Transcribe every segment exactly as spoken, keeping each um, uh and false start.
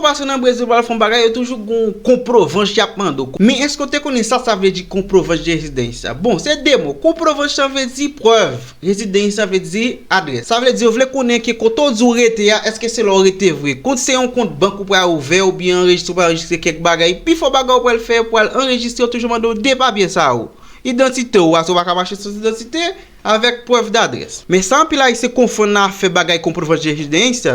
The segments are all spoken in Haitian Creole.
Paske nan Brezil, w al fè yon bagay, yo toujou gen yon konprovanch y ap mande w. Men èske w te konnen sa, sa vle di konprovanch de rezidans sa? Bon, se de mo. Konprovanch sa vle di prèv. Rezidans sa vle di adrès. Sa vle di yo vle konnen ke kote w di w rete a, èske se la w rete vre. Kont se yon kont bank ou pral ouvè oubyen anrejistre, ou pral anrejistre kèk bagay. Pifò bagay ou pral fè, ou pral anrejistre, yo toujou mande w de papye sa yo. Idantite w a, si w pa ka mache san idantite, avèk prèv dadrès. Men sa anpil Ayisyen konfonn nan afè bagay konprovanch de rezidans,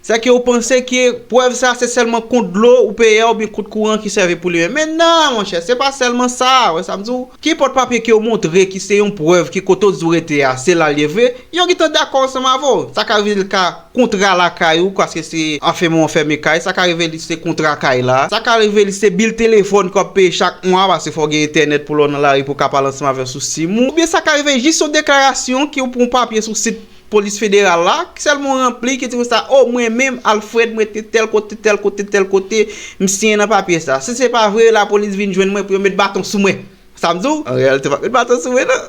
se ke yo panse ke prèv sa se sèlman kont dlo ou peye a oubyen kont kouran ki sèvi pou li menm. Men non, monchè, se pa sèlman sa, wè sa m di w. Kenpòt papye ke yo montre ki se yon prèv ke kote w di w rete a, se la l ye vre, yo gentan dakò ansanm avè w. Sa ka rive l ka kontra lakay ou, paske se anfen men w fèmen kay, sa ka rive li se kontra kay la, sa ka rive li se bil telefòn ke w ap peye chak mwa, paske fò w gen entènèt pou lè w nan lari pou w ka pale ansanm avè l sou sim ou, oubyen sa ka rive jis yon deklarasyon ke w pran papye sou sit polis federal la, sèlman w ranpli ki di konsa, o mwen menm, Alfred, mwen te tèl kote, tèl kote, tèl kote, m siyen nan papye sa. Si se pa vre, lapolis vin jwenn mwen pou yo met baton sou mwen. Sa m di w, an reyalite, pa met baton sou mwen, non.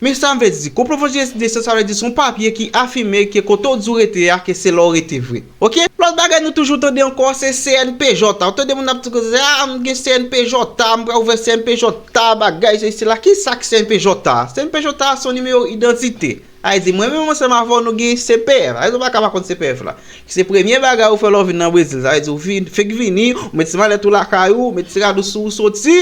Men sa m vle di, konprovanch de rezidans, sa vle di se yon papye ki afime ke kote w di w rete a, ke se la w rete vre. Oke? Lòt bagay nou toujou tande ankò, se C N P J a. Ou tande moun ap di konsa, a, m gen C N P J a, m pral ouvè C N P J a, bagay, se, se la. Ki sa k C N P J a? C N P J a se yon nimewo idantite. Sa vle di, mwen menm ansanm avè w, nou gen C P F. Sa vle di, ou pa ka pa konn C P F la. Ki se premye bagay ou fè lè w vin nan Brezil. Sa vle di, ou vin, fenk vini, ou met ti malèt ou lakay ou, ou met ti rad ou sou ou, soti.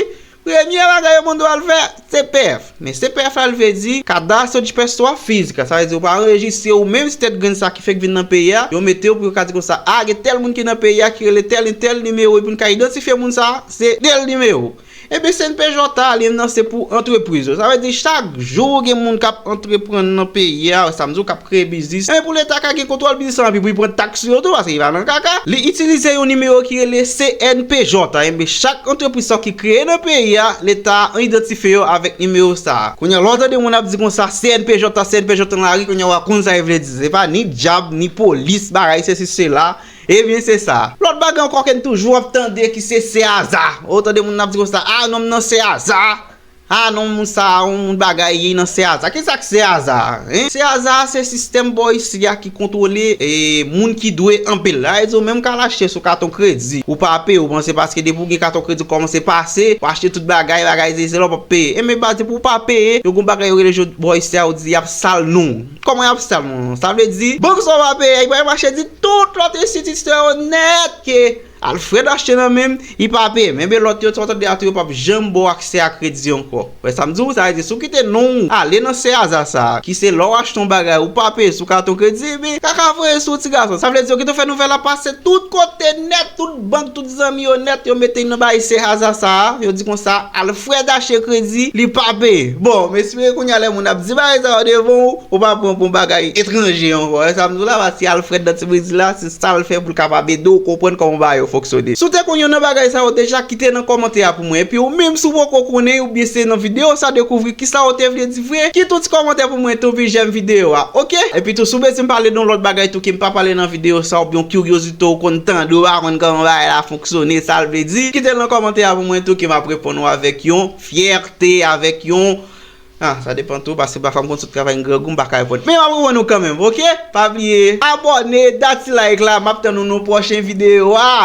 Premye bagay yo mande w al fè, C P F. Men C P F la, li vle di Cadastro de Pessoa Física. Sa vle di ou pa anrejistre ou menm, se tèt grenn sa ki fenk vin nan peyi a. Yo mete w pou yo ka di konsa, a, gen tèl moun ki nan peyi a ki rele tèl e tèl nimewo, epi n ka idantifye moun sa, se tèl nimewo. Ebyen, C N P J a, li menm nan, se pou antrepriz yo. Sa vle di, chak jou gen moun k ap antreprann nan peyi a, sa m di w, k ap kreye biznis. Ebyen, pou Leta ka gen kontwòl biznis lan, epi pou li pran taks sou yo tou, paske li pa nan kaka. Li itilize yon nimewo ki rele C N P J a. Ebyen, chak antrepriz sa ki kreye nan peyi a, Leta a idantifye yo avèk nimewo sa a. Kounye a, lè w tande moun ap di konsa, C N P J a, C N P J a nan lari, kounye a, w a konn sa yo vle di. Se pa ni djab, ni polis, bagay, sesi, sela. Ebyen, se sa. Lòt bagay ankò ke n toujou ap tande ki se Seaza. Ou tande moun ap di konsa, a, non m nan Seaza. A, non moun sa, yon moun bagay, li nan Seaza. Kisa k Seaza a, en? Seaza a se sistèm bò isi a ki kontwole, e, moun ki dwe anpil. Sa vle di ou menm ka al achte sou katon kredi. Ou pa peye, ou panse paske depi ou gen katon kredi, ou kòmanse pase, ou achte tout bagay, bagay, se, se la ou p ap peye. Ebyen, baz, depi ou pa peye, yo gen yon bagay yo rele jodi bò isi a, yo di y ap sal non w. Kòman y ap sal non w? Sa vle di, bank sa w pa peye, li pral mache di tout lòt enstitisyon yo nèt ke Alfred achte nan men m, li pa peye. Men, men lòt yo, sa w tande a tou, yo p ap janm ba w aksè a kredi ankò. Wè sa m di w? Sa vle di, si w kite non w ale nan Seaza sa a, ki se lè w achte yon bagay, ou pa peye sou katon kredi, ebyen, kaka voye sou w, ti gason. Sa vle di, yo gentan fè nouvèl la pase tout kote nèt, tout bank, tout zanmi yo nèt, yo mete nan bagay Seaza sa a, yo di konsa, Alfred achte kredi, li pa peye. Bon, m espere kounye a lè moun ap di bagay sa yo devan w, ou pa pran pou yon bagay etranje ankò. E sa m di w la, paske Alfred nan ti Brezil la, se sa l fè pou l kapab ede w konprann kòman bagay yo fonksyone. Si w te konn youn nan bagay sa yo deja, kite nan kòmantè a pou mwen. Epi ou menm, si w poko konnen, oubyen se nan videyo sa dekouvri kisa yo te vle di vre, kite yon ti kòmantè pou mwen tou, epi jèm videyo a, oke? Epi tou, si w bezwen m pale de yon lòt bagay tou ke m pa pale nan videyo sa, oubyen yon kiryozite ou konn tande, ou pa konn kòman bagay la fonksyone, sa l vle di, kite l nan kòmantè a pou mwen tou, ke m ap reponn ou avèk yon fyète, avèk yon Ah, sa depann tou, paske pafwa m konn sot travay, m grangou, m pa ka reponn. Men m ap reponn ou kanmenm, oke? Pa bliye abòne, dat ti like la, m ap tann ou nan pwochen videyo a.